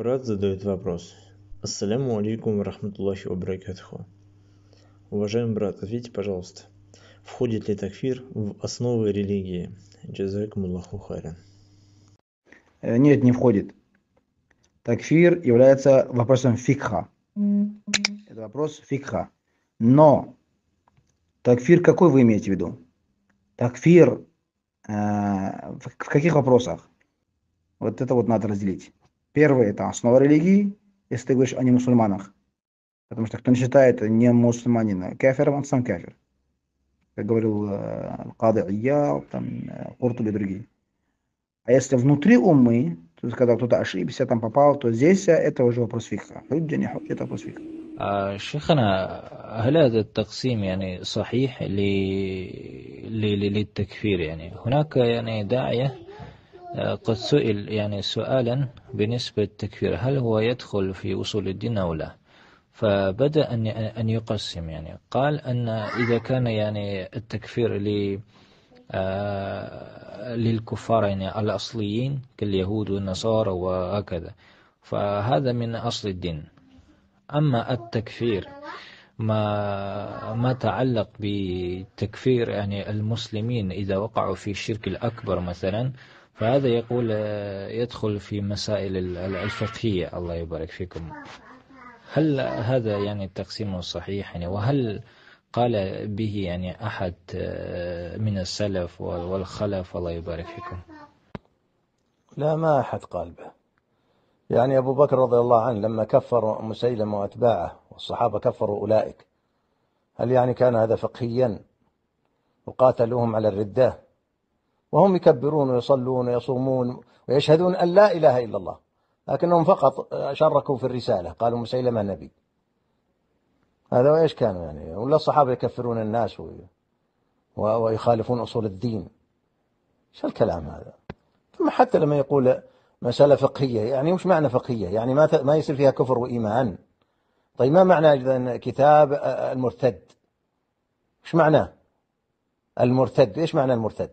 Брат задает вопрос. Ассаляму алейкум ва рахматуллахи ва баракатуху. Уважаемый брат, ответьте, пожалуйста, входит ли такфир в основы религии? Джазакумуллаху хайран. Нет, не входит. Такфир является вопросом фикха. Это вопрос фикха. Но такфир какой вы имеете в виду? Такфир в каких вопросах? Вот это вот надо разделить. Первое – это основа религии, если ты говоришь о немусульманах. Потому что кто не считает не мусульманина кафиром, он сам кафир. Как говорил Кады Иял, там, Куртуби и другие. А если внутри уммы, то есть когда кто-то ошибся, там попал, то здесь это уже вопрос фикха. Худжа не худжа, это вопрос фикха. شيخنا، هل هذا التقسيم يعني صحيح للتكفير؟ يعني هناك يعني داعية قد سئل يعني سؤالا بالنسبة للتكفير، هل هو يدخل في أصول الدين أو لا؟ فبدأ أن يقسم، يعني قال أن إذا كان يعني التكفير للكفار يعني الأصليين كاليهود والنصارى وهكذا، فهذا من أصل الدين. أما التكفير ما تعلق بتكفير يعني المسلمين إذا وقعوا في الشرك الأكبر مثلا، فهذا يقول يدخل في مسائل الفقهية. الله يبارك فيكم. هل هذا يعني التقسيم الصحيح؟ يعني وهل قال به يعني أحد من السلف والخلف؟ الله يبارك فيكم. لا، ما أحد قال به. يعني أبو بكر رضي الله عنه لما كفر مسيلمة وأتباعه والصحابة كفروا أولئك، هل يعني كان هذا فقهيا وقاتلوهم على الردة وهم يكبرون ويصلون ويصومون ويشهدون أن لا إله إلا الله، لكنهم فقط شركوا في الرسالة، قالوا مسيلمة نبي. هذا وإيش كانوا يعني؟ ولا الصحابة يكفرون الناس ويخالفون أصول الدين؟ شو الكلام هذا؟ ثم حتى لما يقول مسألة فقهية، يعني وش معنى فقهية؟ يعني ما يصير فيها كفر وإيمان. طيب ما معنى إذن كتاب المرتد؟ وش معناه المرتد؟ إيش معنى المرتد؟